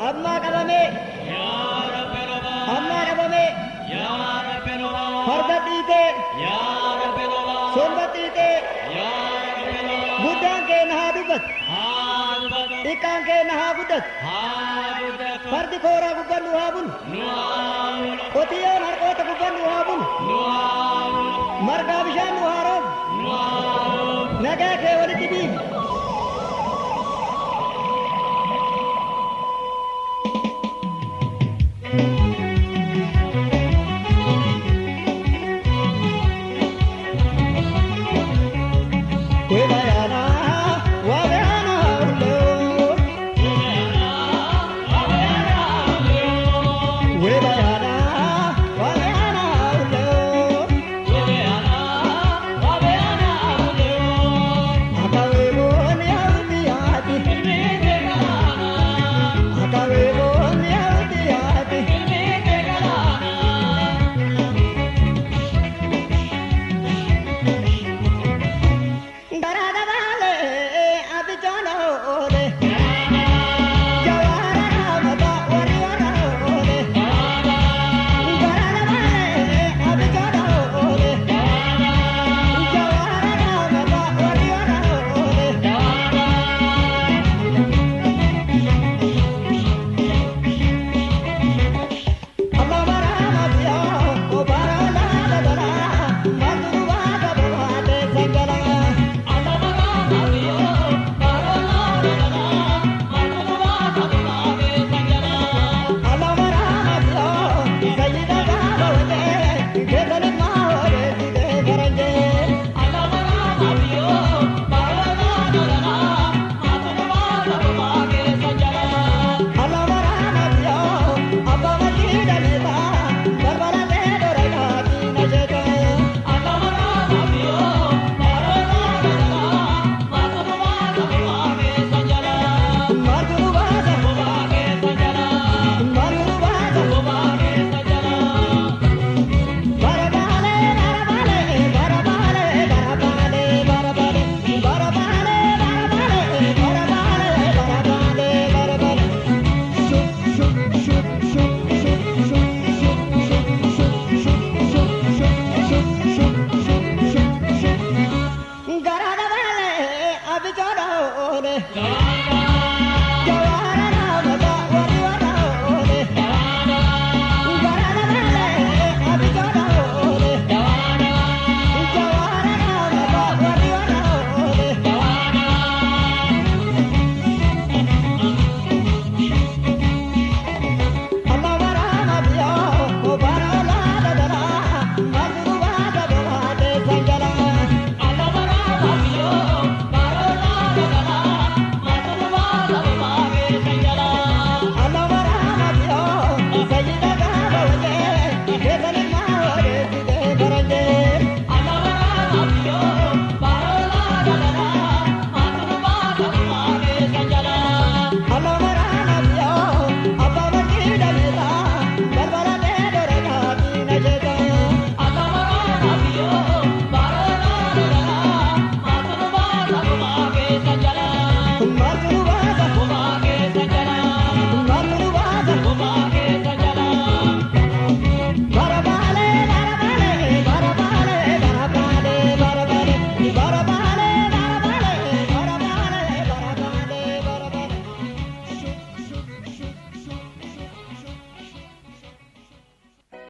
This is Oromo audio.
Ammaa qabamee. Yaa Rabbi nu baasi. Ammaa dhabamee. Yaa Rabbi nu baasi. Farda dhiitee. Yaa Rabbi nu baasi. Somba dhiitee. Yaa Rabbi nu baasi. Guddaan keenya haa dubbatu. Haa dubbatu. Xiqqaan keenya haa guddatu. Haa guddatu. Fardi kooraa gubbannu haa bulu. Nu haa bulu. Qotiyyoon harqoota gubbannu haa bulu. Nu haa bulu. Margaa bishaan nu haa roobu. Nu haa roobu. Nagaa kee walitti biifi.